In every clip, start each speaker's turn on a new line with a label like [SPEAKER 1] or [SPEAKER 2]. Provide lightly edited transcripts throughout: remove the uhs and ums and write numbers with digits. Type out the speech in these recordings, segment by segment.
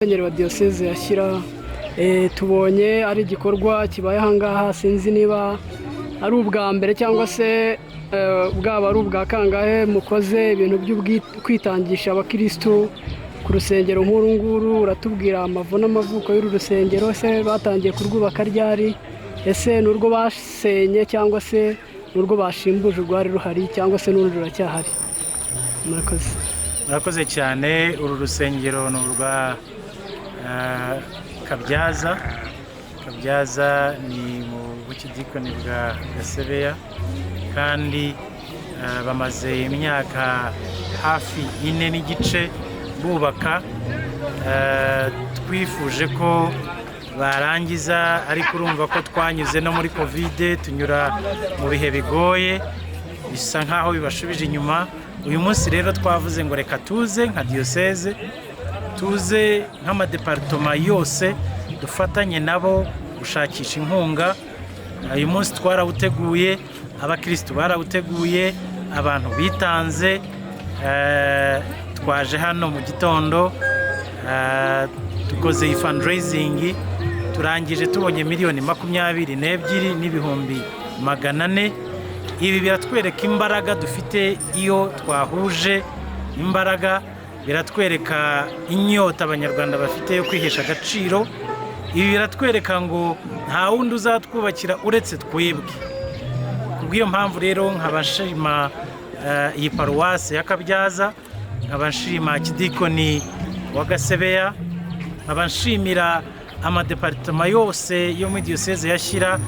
[SPEAKER 1] Musenyeri wa Diyoseze ya Shyira, tubonye ari igikorwa kibaye aha ngaha. Sinzi niba ari ubwa mbere cyangwa se bwaba ari ubwa kangahe mukoze ibintu byo kwitangisha abakirisitu ku rusengero nk'uru nguru. Uratubwira amavu n'amavuko y'uru rusengero? Se batangiye kurwubaka ryari? Ese ni urwo basenye cyangwa se ni urwo bashimbuje urwari ruhari, cyangwa se n'urundi ruracyahari? Murakoze.
[SPEAKER 2] Murakoze cyane. Uru rusengero ni urwa Kabyaza. Kabyaza ni mu bukidikoni bwa Gasebeya, kandi bamaze imyaka hafi 4.5 bubaka. Twifuje ko barangiza, ariko urumva ko twanyuze no muri Covid, tunyura mu bihe bigoye, bisa nkaho bibashubije inyuma. Uyu munsi rero twavuze ngo reka tuze nka diyoseze, tuze nk'amadeparitoma yose, dufatanye nabo gushakisha inkunga. Uyu munsi twarawuteguye, abakirisitu barawuteguye, abantu bitanze. Twaje hano mu gitondo, dukoze iyi fundraising, turangije tubonye 22,400,000. Ibi biratwereka imbaraga dufite iyo twahuje imbaraga, biratwereka inyota Abanyarwanda bafite yo kwihesha agaciro. Ibi biratwereka ngo nta wundi uzatwubakira uretse twebwe. Kubw'iyo mpamvu rero nkaba nshima iyi paruwasi ya Kabyaza, nkaba nshima kidikoni wa Gasebeya, nkaba nshimira amadeparitoma yose yo muri Diyoseze ya Shyira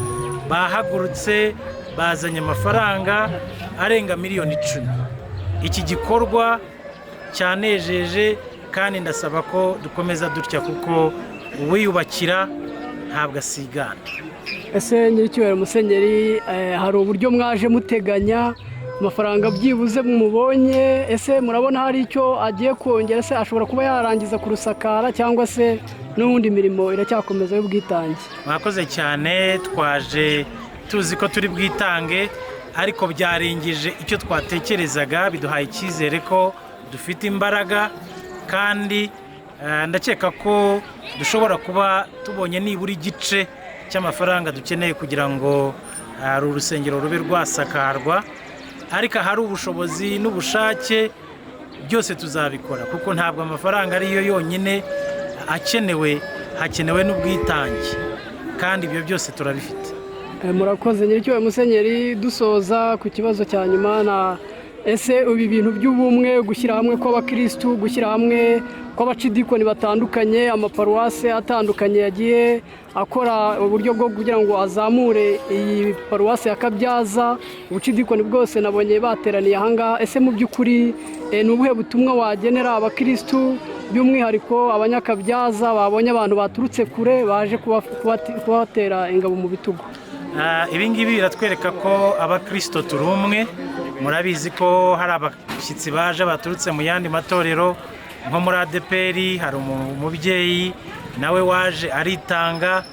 [SPEAKER 2] bahagurutse bazanye amafaranga arenga miliyoni 10. Iki gikorwa cyanejeje, kandi ndasaba ko dukomeza dutya, kuko uwiyubakira ntabwo asigana.
[SPEAKER 1] Ese nyiricyubahiro musenyeri, hari uburyo mwaje muteganya amafaranga byibuze mubonye? Ese murabona hari icyo agiye kongera? Ese ashobora kuba yarangiza kurusakara, cyangwa se n'ubundi mirimo iracyakomeza y'ubwitange?
[SPEAKER 2] Mwakoze cyane. Twaje tuzi ko turi bwitange, ariko byarengeje icyo twatekerezaga. Biduhaye icyizere ko dufite imbaraga, kandi ndakeka ko dushobora kuba tubonye nibura igice cy'amafaranga dukeneye kugira ngo uru rusengero rube rwasakarwa. Ariko ahari ubushobozi n'ubushake byose tuzabikora, kuko ntabwo amafaranga ariyo yonyine akenewe, hakenewe n'ubwitange, kandi ibyo byose turabifite.
[SPEAKER 1] Murakoze, nyiricyubahiro musenyeri. Dusoza ku kibazo cya nyuma, na ese ibi bintu by'ubumwe, gushyira hamwe kw'abakirisitu, gushyira hamwe kw'abacidikoni batandukanye, amaparuwase atandukanye yagiye akora uburyo bwo kugira ngo azamure iyi paruwase ya Kabyaza, ubucidikoni bwose nabonye bateraniye ahangaha, ese mu by'ukuri ni ubuhe butumwa wagenera abakirisitu, by'umwihariko abanyakabyaza babonye abantu baturutse kure baje kubatera ingabo mu bitugu?
[SPEAKER 2] Ibi ngibi biratwereka ko abakirisito turi umwe. Murabizi ko hari abashyitsi baje baturutse mu yandi matorero, nko muri ADEPR hari umubyeyi nawe waje aritanga.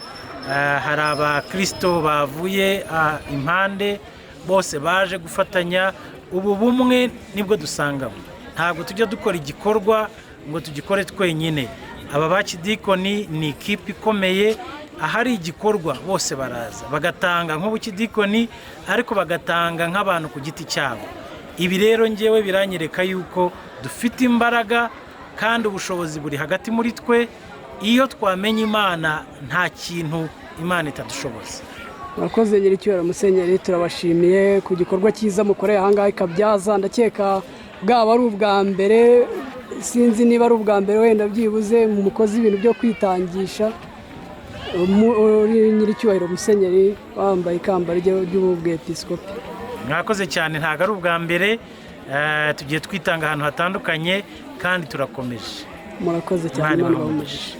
[SPEAKER 2] Hari abakirisito bavuye impande bose baje gufatanya. Ubu bumwe nibwo dusangamo. Ntabwo tujya dukora igikorwa ngo tugikore twenyine. Aba bakidikoni ni ikipe ikomeye. Ahari igikorwa bose baraza bagatanga nk'ubukidikoni, ariko bagatanga nk'abantu ku giti cyabo. Ibi rero ngewe biranyereka yuko dufite imbaraga, kandi ubushobozi buri hagati muri twe. Iyo twamenye Imana, nta kintu Imana itadushoboza.
[SPEAKER 1] Murakoze, nyiricyubahiro musenyeri. Turabashimiye ku gikorwa cyiza mukoreye ahangaha i Kabyaza. Ndakeka bwaba ari ubwa mbere, sinzi niba ari ubwa mbere wenda byibuze mukoze ibintu byo kwitangisha, uri nyiricyubahiro musenyeri wambaye ikamba ry'ubwepiskopi.
[SPEAKER 2] Mwakoze cyane. Ntabwo ari ubwa mbere, tugiye twitanga ahantu hatandukanye kandi turakomeje.
[SPEAKER 1] Murakoze cyane.
[SPEAKER 2] Imana
[SPEAKER 1] Imana
[SPEAKER 2] ibahe
[SPEAKER 1] ibahe umugisha.